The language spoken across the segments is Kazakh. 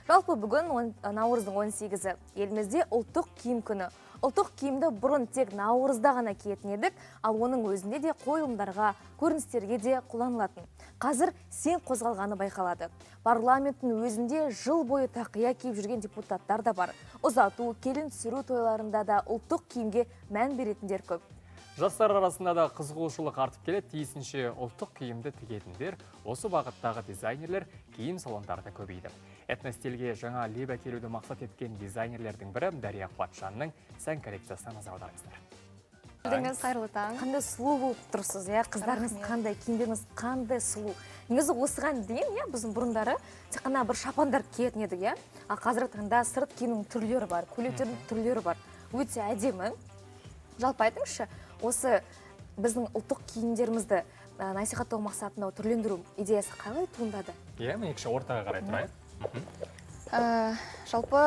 Жалпы бүгін наурыздың 18-і, елімізде ұлттық киім күні. Ұлттық киімді бұрын тек наурызда ғана киетін едік, ал оның өзінде де қойылымдарға, көріністерге де қолданылатын. Қазір сең қозғалғаны байқалады. Парламенттің өзінде жыл бойы тақия киіп жүрген депутаттар да бар. Ұзату, келін түсіру тойларында да ұлттық киімге мән беретіндер көп. Жастар арасында да қызығушылық артып келеді. Тиісінше, ұлттық киімді тігетіндер, осы бағыттағы дизайнерлер, киім салондары да көбейді. Этностильге жаңа леп әкелуді мақсат еткен дизайнерлердің бірі Дария Қуатжанның сән коллекциясына назар аударыңыздар. Келдіңіз. Қайырлы таң. Қандай сұлу болып тұрсыз, иә? Қыздарыңыз Рахмет. қандай, киімдеріңіз қандай сұлу. Негізі осыған дейін, иә, біздің бұрындары тек қана бір шапандар киетін едік, иә. Ал қазіргі таңда сырт киімнің түрлері бар, көйлектердің түрлері бар. Өте әдемі. Жалпы айтыңызшы, осы біздің ұлттық киімдерімізді насихаттау мақсатында түрлендіру идеясы қалай туындады? Иә, міне, кіші ортаға қарай тұрайық. Жалпы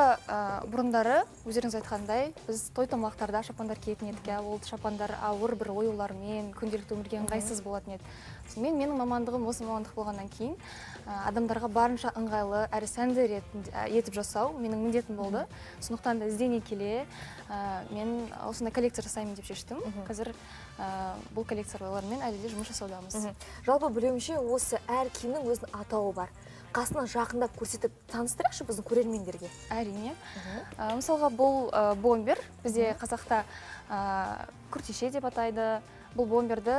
бұрындары, өздеріңіз айтқандай, біз той томалақтарда шапандар киетін едік, иә. Ол шапандар ауыр бір оюлармен, күнделікті өмірге ыңғайсыз болатын еді. Сонымен, менің мамандығым осы мамандық болғаннан кейін, адамдарға барынша ыңғайлы әрі сәнді ретінде етіп жасау менің міндетім болды. Сондықтан да іздене келе мен осындай коллекция жасаймын деп шештім. Қазір бұл коллекциялармен әлі де жұмыс жасаудамыз. Жалпы білуімше, осы әр киімнің өзінің атауы бар. Қасынан жақындап көрсетіп таныстырайықшы біздің көрермендерге. Әрине. Мысалға, бұл бомбер, бізде қазақта күртеше деп атайды. Бұл бомберді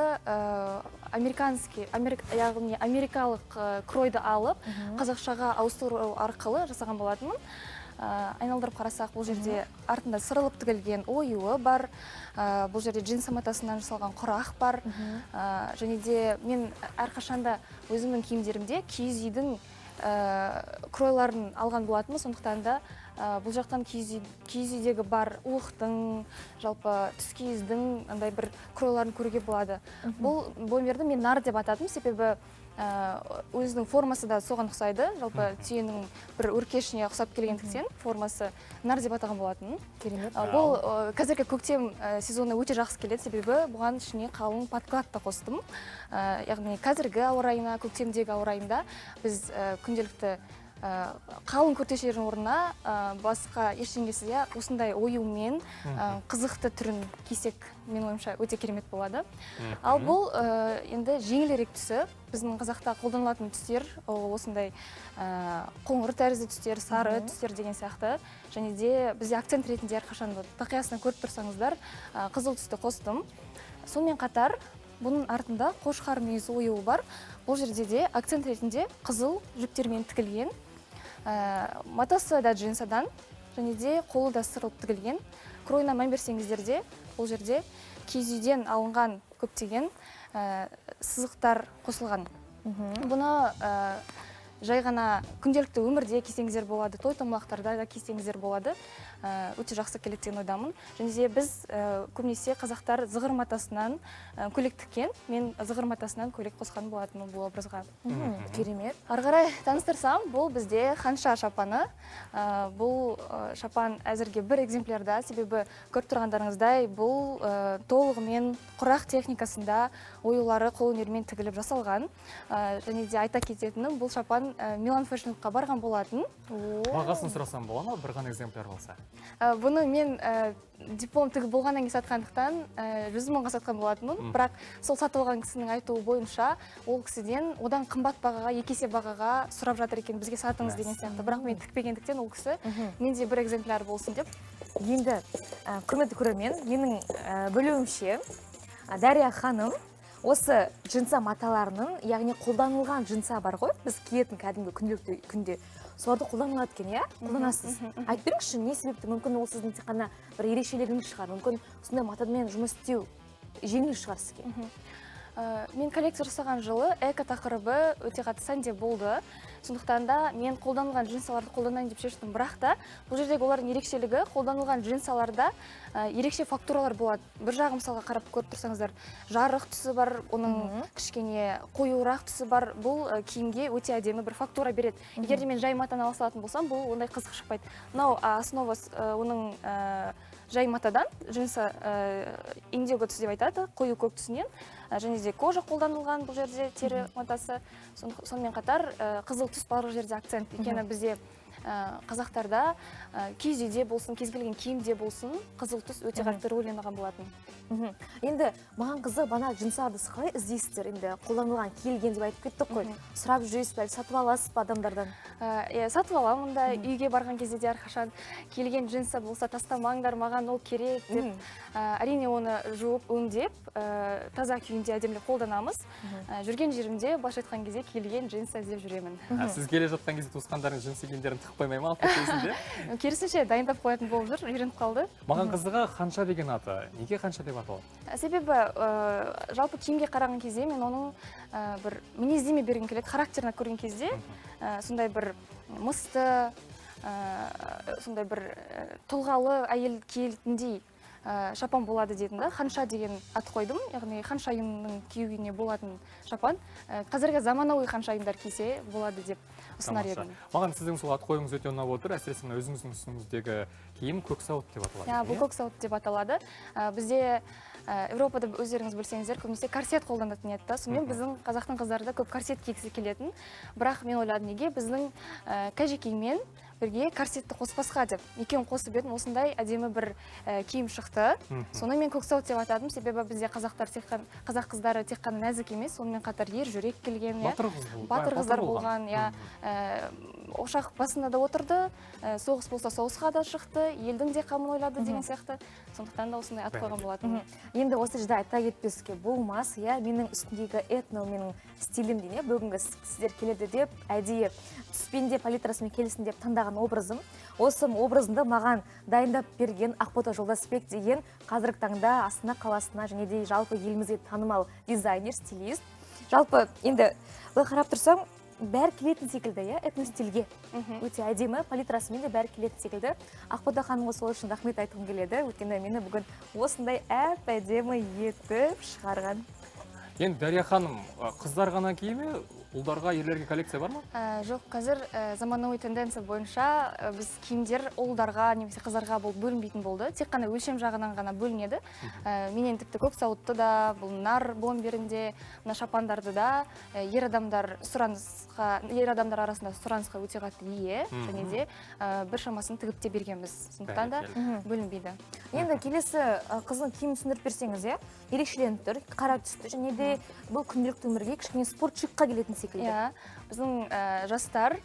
американский яғни америкалық кройды алып, қазақшаға ауыстыру арқылы жасаған болатынмын. Айналдырып қарасақ, бұл жерде артында сырылып тігілген оюы бар. Бұл жерде джинсы матасынан жасалған құрақ бар. Және де мен әрқашанда өзімнің киімдерімде киіз үйдің кройларын алған болатынмын. Сондықтан да бұл жақтан киіз үйдегі бар уықтың, жалпы түскиіздің андай бір кройларын көруге болады. Бұл бомберді мен нар деп атадым, себебі өзінің формасы да соған ұқсайды. Жалпы түйенің бір өркешіне ұқсап келгендіктен, формасы нар деп атаған болатын. Керемет. Бұл қазіргі көктем сезоны өте жақсы келеді, себебі бұған ішіне қалың подклад та қостым. Яғни қазіргі ауа райына, көктемдегі ауа райында біз күнделікті қалың күртешелердің орнына басқа ештеңесіз, иә, осындай оюмен қызықты түрін кисек, менің ойымша, өте керемет болады. Ал бұл енді жеңілірек түсі. Біздің қазақта қолданылатын түстер ол осындай қоңыр тәрізді түстер, сары түстер деген сияқты. Және де бізде акцент ретінде әрқашан вот тақиясынан көріп тұрсаңыздар, қызыл түсті қостым. Сонымен қатар бұның артында қошқар мүйіз оюы бар. Бұл жерде де акцент ретінде қызыл жіптермен тігілген. Матасы да джинсадан және де қолы да сырылып тігілген. Кройына мән берсеңіздер де, бұл жерде киіз үйден алынған көптеген сызықтар қосылған. Бұны жай ғана күнделікті өмірде кисеңіздер болады, той томалақтарда да кисеңіздер болады. Өте жақсы келеді деген ойдамын. Және де біз көбінесе қазақтар зығыр матасынан көйлек тіккен. Мен зығыр матасынан көйлек қосқан болатынмын бұл образға. Керемет. Ары қарай таныстырсам, бұл бізде ханша шапаны. Бұл шапан әзірге бір экземплярда, себебі көріп тұрғандарыңыздай, бұл толығымен құрақ техникасында оюлары қолөнермен тігіліп жасалған. Және де айта кететінім, бұл шапан Милан Фэшн барған болатын. Бағасын сұрасам бола ма, бір ғана экземпляр болса? Бұны мен диплом тігіп болғаннан кейін сатқандықтан, 100 мыңға сатқан болатынмын. Бірақ сол сатып алған кісінің айтуы бойынша, ол кісіден одан қымбат бағаға, екі есе бағаға сұрап жатыр екен, бізге сатыңыз деген сияқты. Бірақ мен тікпегендіктен, ол кісі менде бір экземпляр болсын деп. Енді, құрметті көрермен, менің білуімше, Дария ханым осы джинса маталарының, яғни қолданылған джинса бар ғой, біз киетін кәдімгі күнделікті күнде, соларды қолданылады екен, иә, қолданасыз. Айтып беріңізші, не себепті? Мүмкін, ол сіздің тек қана бір ерекшелігіңіз шығар, мүмкін, сондай матамен жұмыс істеу жеңіл шығар сізге. Мен коллекция жасаған жылы эко тақырыбы өте қатты сәнде болды. Сондықтан да мен қолданылған джинсаларды қолданайын деп шештім. Бірақ та бұл жердегі олардың ерекшелігі, қолданылған джинсаларда ерекше фактуралар болады. Бір жағы, мысалға, қарап көріп тұрсаңыздар, жарық түсі бар, оның кішкене қоюырақ түсі бар. Бұл киімге өте әдемі бір фактура береді. Егер де мен жай матаны ала салатын болсам, бұл ондай қызық шықпайды. Мынау основа оның жай матадан, джинса индиго түсі деп айтады, қою көк түсінен. Және де кожа қолданылған бұл жерде, тері матасы. Сонымен қатар қызыл түс барлық жерде акцент, өйткені бізде Қазақтарда киіз үйде болсын, кез келген киімде болсын, қызыл түс өте қатты рөл ойнаған болатын. Енді маған қызық, бана джинсарды сіз қалай іздейсіздер? Енді қолданылған, киілген деп айтып кеттік қой. Сұрап жүресіз бе, әлде сатып аласыз ба адамдардан? Иә, сатып аламын да, үйге барған кезде де әрқашан киілген джинсы болса тастамаңдар, маған ол керек деп. Әрине оны жуып, өңдеп, таза күйінде әдемілеп қолданамыз. Жүрген жерімде, былайша айтқан кезде, киілген джинсы іздеп жүремін. Сіз келе жатқан кезде туысқандарыңыз джинсы киімдерін тығып қоймай ма, алып кетесің де? Керісінше, дайындап қоятын болып жүр, үйреніп қалды. Маған қызығы ханша деген аты. Неге ханша деп аталады? Себебі жалпы киімге қараған кезде мен оның бір мінездеме бергім келеді, характерін көрген кезде, сондай бір мысты, сондай бір тұлғалы әйел киетіндей шапан болады дедім да, ханша деген ат қойдым, яғни ханшайымның киюіне болатын шапан. Қазіргі заманауи ханшайымдар кисе болады деп ұсынар Тамаша. едім. Маған сіздің сол ат қоюыңыз өте ұнап отыр, әсіресе мына өзіңіздің үстіңіздегі киім көк сауыт деп аталады. Иә, бұл иә? Көк сауыт деп аталады. Бізде Европада өздеріңіз білсеңіздер, көбінесе корсет қолданатын еді да. Сонымен біздің қазақтың қыздары да көп корсет кигісі келетін. Бірақ мен ойладым, неге біздің кәжекеймен бірге корсетті қоспасқа деп. Екеуін қосып едім, осындай әдемі бір киім шықты. Соны мен көк сауыт деп атадым, себебі бізде қазақтар тек қана, қазақ қыздары тек қана нәзік емес, сонымен қатар ер жүрек келген, иә. Батыр қыз бол- Батыр батыр қыздар болған. болған, иә. Ошақ басында да отырды, соғыс болса соғысқа да шықты, елдің де қамын ойлады деген сияқты. Сондықтан да осындай ат қойған болатын. Енді осы жерде айта кетпеске болмас, иә, менің үстімдегі этно, менің стилім дейін, иә, бүгінгі сіздер келеді деп әдейі түспен де палитрасымен келсін деп таңдаған образым. Осы образымды маған дайындап берген Ақбота Жолдасбек деген қазіргі таңда Астана қаласына және де жалпы елімізге танымал дизайнер, стилист. Жалпы енді былай қарап тұрсам, бәрі келетін секілді, иә, этно стильге. Өте әдемі, палитрасымен де бәрі келетін секілді. Ақбота ханымға сол үшін рахмет айтқым келеді. Өйткені мені бүгін осындай әп-әдемі етіп шығарған. Енді Дария ханым, қыздар ғана кие ме? Ұлдарға, ерлерге коллекция бар ма? Жоқ, қазір заманауи тенденция бойынша біз киімдер ұлдарға немесе қыздарға болып бөлінбейтін болды. Тек қана өлшем жағынан ғана бөлінеді. Менен тіпті көк сауытты да, бұл нар бомберінде, мына шапандарды да, ер адамдар сұранысқа, ер адамдар арасында сұранысқа өте қатты ие, және де бір шамасын тігіп те бергенбіз. Сондықтан да бөлінбейді. Енді келесі қыздың киімін түсіндіріп берсеңіз, иә, ерекшеленіп тұр, қара түсті және де бұл күнделікті өмірге кішкене спорт шикқа келетін секілді. Иә, біздің жастар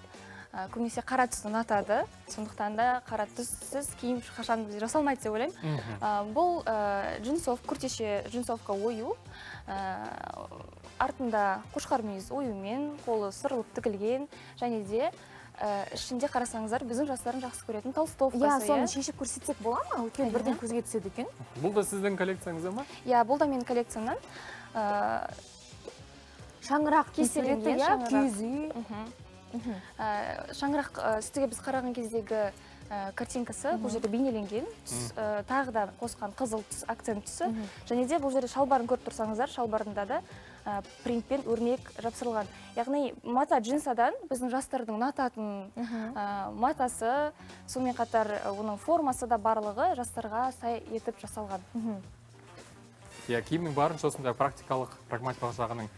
көбінесе қара түсті ұнатады, сондықтан да қара түссіз киім қашан бізде жасалмайды деп ойлаймын. Бұл джинсов, күртеше джинсовка ою, артында қошқар мүйіз оюмен, қолы сырылып тігілген, және де ішінде қарасаңыздар біздің жастардың жақсы көретін толстовкасы, Иә, соны иә? шешіп көрсетсек бола ма? Өйткені Әрине. бірден көзге түседі екен. Бұл да сіздің коллекцияңызда ма? Иә, бұл да менің коллекциямнан. Шаңырақ Кеселенген суреті, иә, шаңырақ. Киіз үй. Шаңырақ үстіге біз қараған кездегі картинкасы бұл жерде бейнеленген түс, тағы да қосқан қызыл түс, акцент түсі. Және де бұл жерде шалбарын көріп тұрсаңыздар, шалбарында да принтпен өрнек жапсырылған. Яғни мата джинсадан біздің жастардың ұнататын матасы, сонымен қатар оның формасы да барлығы жастарға сай етіп жасалған. Иә, киімнің барынша осындай практикалық, прагматикалық жағының,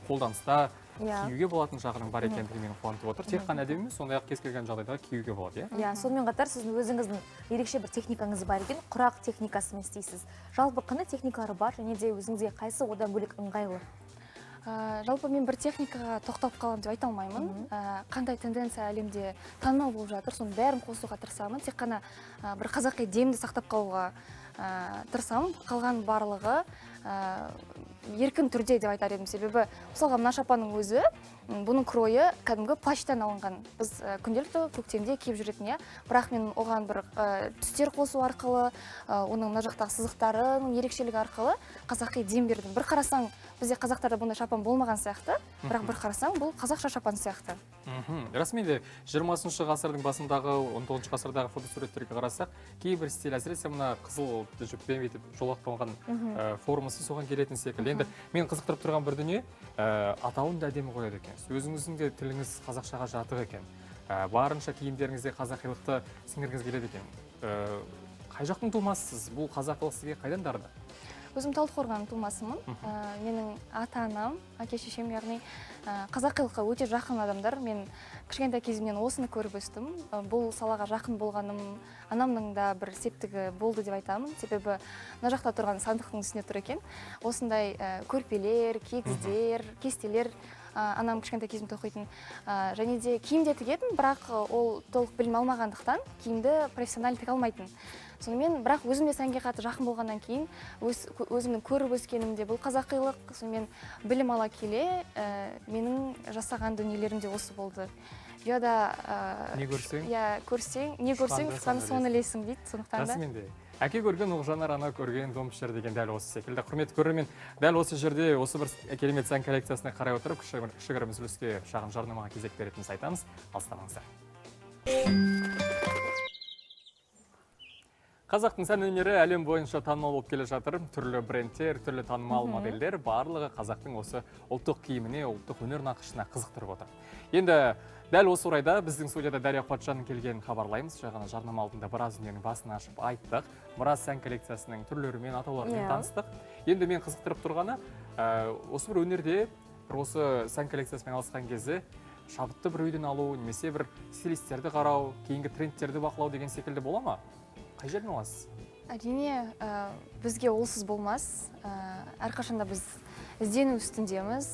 қолданыста киюге болатын жағының бар екендігі мені қуантып отыр. Тек қана әдемі емес, сондай-ақ кез келген жағдайда киюге болады, иә? Иә, сонымен қатар сіздің өзіңіздің ерекше бір техникаңыз бар екен, құрақ техникасымен істейсіз. Жалпы қандай техникалар бар және де өзіңізге қайсы одан бөлек ыңғайлы? Жалпы мен бір техникаға тоқталып қаламын деп айта алмаймын. Қандай тенденция әлемде танымал болып жатыр, соның бәрін қосуға тырысамын. Тек қана бір қазақи демді сақтап қалуға тырысамын. Қалған барлығы еркін түрде деп айтар едім. Себебі мысалға мына шапанның өзі, бұның кройы кәдімгі плащтан алынған. Біз күнделікті көктемде киіп жүретін, иә. Бірақ мен оған бір түстер қосу арқылы, оның мына жақтағы сызықтарының ерекшелігі арқылы қазақи дем бердім. Бір қарасаң, бізде қазақтарда бұндай шапан болмаған сияқты, бірақ бір қарасаң, бұл қазақша шапан сияқты. Расымен де жиырмасыншы ғасырдың басындағы, он тоғызыншы ғасырдағы фотосуреттерге қарасақ, кейбір стиль, әсіресе мына қызыл жіппен бүйтіп жолақталған, формасы соған келетін секілді. Енді мен қызықтырып тұрған бір дүние, атауын да әдемі қояды екенсіз. Өзіңіздің де тіліңіз қазақшаға жатық екен. Барынша киімдеріңізде қазақилықты сіңіргіңіз келеді екен. Қай жақтың тумасысыз? Бұл қазақилық сізге қайдан дарыды? Өзім Талдықорған тумасымын. Менің ата-анам, әке-шешем, яғни қазақилыққа өте жақын адамдар. Мен кішкентай кезімнен осыны көріп өстім. Бұл салаға жақын болғаным анамның да бір септігі болды деп айтамын. Себебі мына жақта тұрған сандықтың үстінде тұр екен. Осындай көрпелер, кигіздер, кестелер анам кішкентай кезімде тоқитын. Және де киім де тігетін, бірақ ол толық білім алмағандықтан киімді профессионально тіге алмайтын. Сонымен, бірақ өзім де сәнге қатты жақын болғаннан кейін өзімнің көріп өскенім де бұл қазақилық. Сонымен білім ала келе менің жасаған дүниелерім де осы болды. Ұяда не көрсең? Иә, көрсең, не көрсең, ұшқанда ұшқанда соны ілесің дейді. Сондықтан да Расымен де. Әке көрген оқ жанар, ана көрген дом пішер деген дәл осы секілді. Құрметті көрермен, дәл осы жерде осы бір керемет сән коллекциясына қарай отырып, кішігірім үзіліске, шағын жарнамаға кезек беретінімізді айтамыз. Алыстамаңыздар. Қазақтың сән өнері әлем бойынша танымал болып келе жатыр. Түрлі брендтер, түрлі танымал модельдер барлығы қазақтың осы ұлттық киіміне, ұлттық өнер нақышына қызықтырып отыр. Енді дәл осы орайда біздің студияда Дария Қуатжанның келгенін хабарлаймыз. Жаңа жарнама алдында біраз дүниенің басын ашып айттық. Біраз сән коллекциясының түрлерімен, атауларымен таныстық. Енді мен қызықтырып тұрғаны, осы бір өнерде, бір осы сән коллекциясымен алысқан кезде шабытты бір үйден алу, немесе бір стилистерді қарау, кейінгі трендтерді бақылау деген секілді бола ма? Қай жерден аласыз? Әрине, бізге олсыз болмас. Әрқашанда біз іздену үстіндеміз.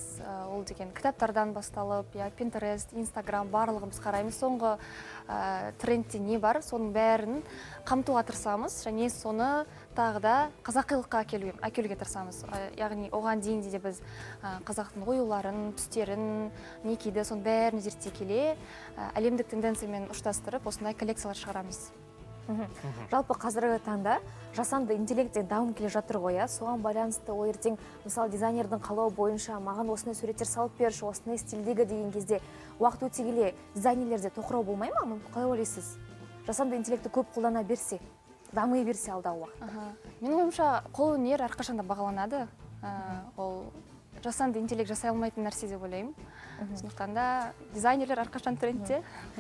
Ол деген кітаптардан басталып, Pinterest, Instagram барлығын біз қараймыз. Соңғы трендте не бар, соның бәрін қамтуға тырысамыз және соны тағы да қазақилыққа әкелуге тырысамыз. Яғни оған дейін де біз қазақтың оюларын, түстерін, не киді, соның бәрін зерттей келе, әлемдік тенденциямен ұштастырып, осындай коллекциялар шығарамыз. Жалпы қазіргі таңда жасанды интеллект деген дамып келе жатыр ғой, иә? Соған байланысты ол ертең, мысалы, дизайнердің қалауы бойынша маған осындай суреттер салып берші, осындай стильдегі деген кезде уақыт өте келе дизайнерлерде тоқырау болмай ма? Мүмкін, қалай ойлайсыз? Жасанды интеллектті көп қолдана берсе, дами берсе алдағы уақытта. Менің ойымша, қолөнер әрқашанда бағаланады. Ол жасанды интеллект жасай алмайтын нәрсе деп ойлаймын. Сондықтан да дизайнерлер әрқашан трендте.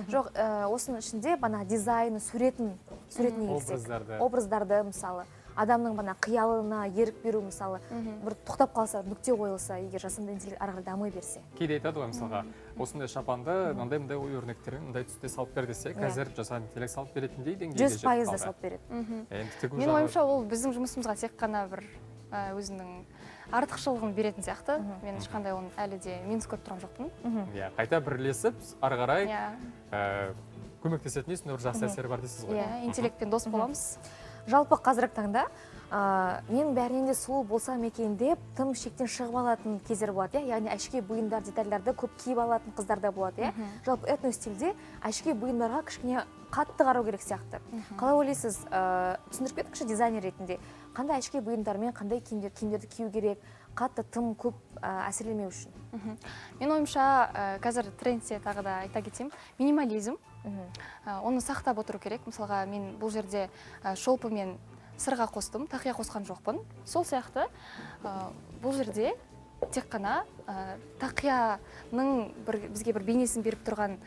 Жоқ, осының ішінде бана дизайны, суретіне келсек. Образдарды. Образдарды, мысалы, адамның бана қиялына ерік беру, мысалы, бір тоқтап қалса, нүкте қойылса, егер жасанды интеллект ары қарай дами берсе. Кейде айтады ғой, мысалға, осындай шапанды мынандай мындай ой өрнектермен мындай түсте салып бер десе, қазір жасанды интеллект салып беретіндей деңгейге Жүз жетіп пайызда қалды. салып береді. Енді тігу Менің жағы ойымша, ол біздің жұмысымызға тек қана бір өзінің артықшылығын беретін сияқты. Мен ешқандай оның әлі де минус көріп тұрған жоқпын. Иә, қайта бірлесіп, ары қарай, көмектесетін сондай бір жақсы әсері бар дейсіз ғой. Иә, интеллектпен дос боламыз. Жалпы қазіргі таңда, мен бәрінен де сұлу болсам екен деп тым шектен шығып алатын кездер болады, иә? Яғни әшекей бұйымдар, детальдарды көп киіп алатын қыздар да болады, иә? Жалпы этно стильде әшекей бұйымдарға кішкене қатты қарау керек сияқты. Қалай ойлайсыз, түсіндіріп кетіңізші дизайнер ретінде, қандай әшекей бұйымдармен қандай киімдерді кию керек, қатты тым көп, әсерлемеу үшін? Менің ойымша, қазір трендте тағы да айта кетейін, минимализм. Оны сақтап отыру керек. Мысалға, мен бұл жерде, шолпы мен сырға қостым, тақия қосқан жоқпын. Сол сияқты, бұл жерде тек қана, тақияның бізге бір бейнесін беріп тұрған,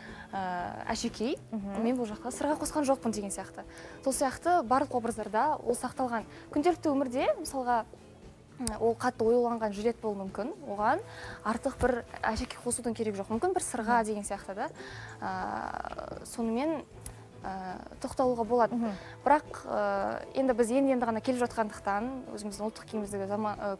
әшекей, мен бұл жақта сырға қосқан жоқпын деген сияқты. Сол сияқты барлық образдарда ол сақталған. Күнделікті өмірде, мысалға, ол қатты оюланған жилет болуы мүмкін, оған артық бір әшекей қосудың керегі жоқ. Мүмкін бір сырға деген сияқты да. Сонымен, тоқталуға болады. Бірақ, енді біз енді-енді ғана келіп жатқандықтан, өзіміздің ұлттық киімімізді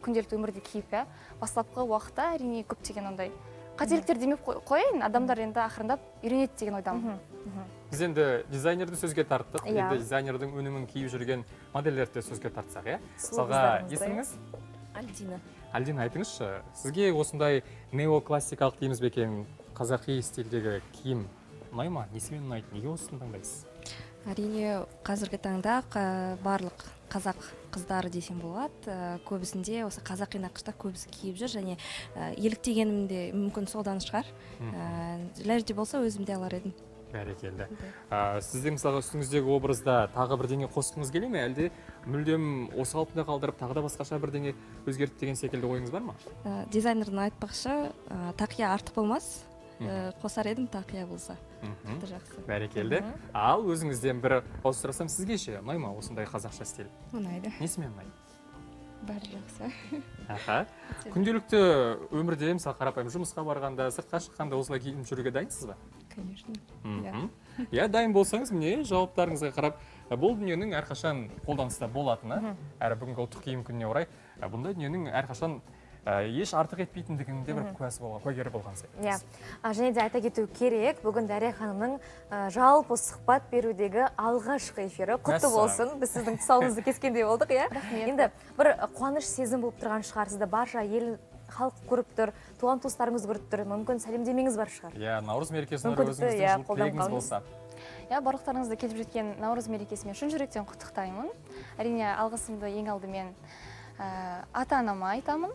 күнделікті өмірде киіп, иә, бастапқы уақытта әрине көптеген ондай қателіктер демеп қояйын, адамдар енді ақырындап үйренеді деген ойдамын. Біз енді дизайнерді сөзге тарттық, енді дизайнердің өнімін киіп жүрген модельдерді де сөзге тартсақ, иә? Сұлу Мысалға, қыздарымызды, иә. есіміңіз? Альдина. Альдина, айтыңызшы, сізге осындай неоклассикалық дейміз бе екен, қазақи стильдегі киім ұнай ма? Несімен ұнайды? Неге осыны таңдайсыз? Әрине, қазіргі таңда барлық қазақ қыздары десем болады, көбісінде осы қазақи нақышта көбісі киіп жүр және, еліктегенім де мүмкін содан шығар. Ләж де болса өзім де алар едім. Бәрекелді. Сіздің мысалға үстіңіздегі образда тағы бірдеңе қосқыңыз келе ме, әлде мүлдем осы қалпында қалдырып тағы да басқаша бірдеңе өзгертіп деген секілді ойыңыз бар ма? Дизайнердің айтпақшы, тақия артық болмас. Қосар едім тақия болса. Өте жақсы. Бәрекелді. Ал өзіңізден бір ауыз сұрасам, сізге ше ұнай ма осындай қазақша стиль? Ұнайды. Несімен ұнайды? Бәрі жақсы. Аха. Күнделікті өмірде, мысалы, қарапайым жұмысқа барғанда, сыртқа шыққанда осылай киініп жүруге дайынсыз ба? Конечно. Иә. Иә, дайын болсаңыз, міне, жауаптарыңызға қарап, бұл дүниенің әрқашан қолданыста болатыны, әрі бүгінгі Ұлттық киім күніне орай бұндай дүниенің әрқашан еш артық етпейтіндігінің де бір куәсі болған, куәгері болған Иә. сияқтымыз. Және де айта кету керек, бүгін Дария ханымның жалпы сұхбат берудегі алғашқы эфирі. Құтты Мәссаған. болсын. Біз сіздің тұсауыңызды кескендей болдық, иә. Рахмет. Енді бір қуаныш сезім болып тұрған шығар. Сізді барша ел, халық көріп тұр, туған туыстарыңыз көріп тұр. Мүмкін, сәлемдемеңіз бар шығар. Иә, Наурыз мерекесіне орай Мүмкіндікті, өзіңіздің иә, жылы қолданып тілегіңіз қалыңыз. болса. Иә, барлықтарыңызды келіп жеткен Наурыз мерекесімен шын жүректен құттықтаймын. Әрине, алғысымды ең алдымен ата анама айтамын.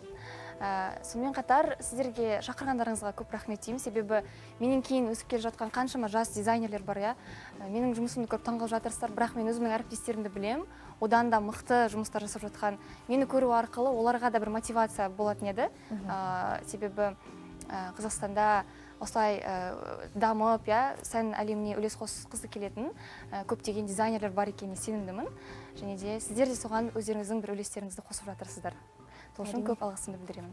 Сонымен қатар сіздерге шақырғандарыңызға көп рахмет деймін, себебі менен кейін өсіп келе жатқан қаншама жас дизайнерлер бар, иә. Менің жұмысымды көріп таңғалып жатырсыздар, бірақ мен өзімнің әріптестерімді білемін, одан да мықты жұмыстар жасап жатқан. Мені көру арқылы оларға да бір мотивация болатын еді. Себебі Қазақстанда осылай дамып, иә, сән әлеміне үлес қосқысы келетін көптеген дизайнерлер бар екеніне сенімдімін. Және де сіздер де соған өздеріңіздің бір үлестеріңізді қосып жатырсыздар. Сол үшін көп алғысымды білдіремін.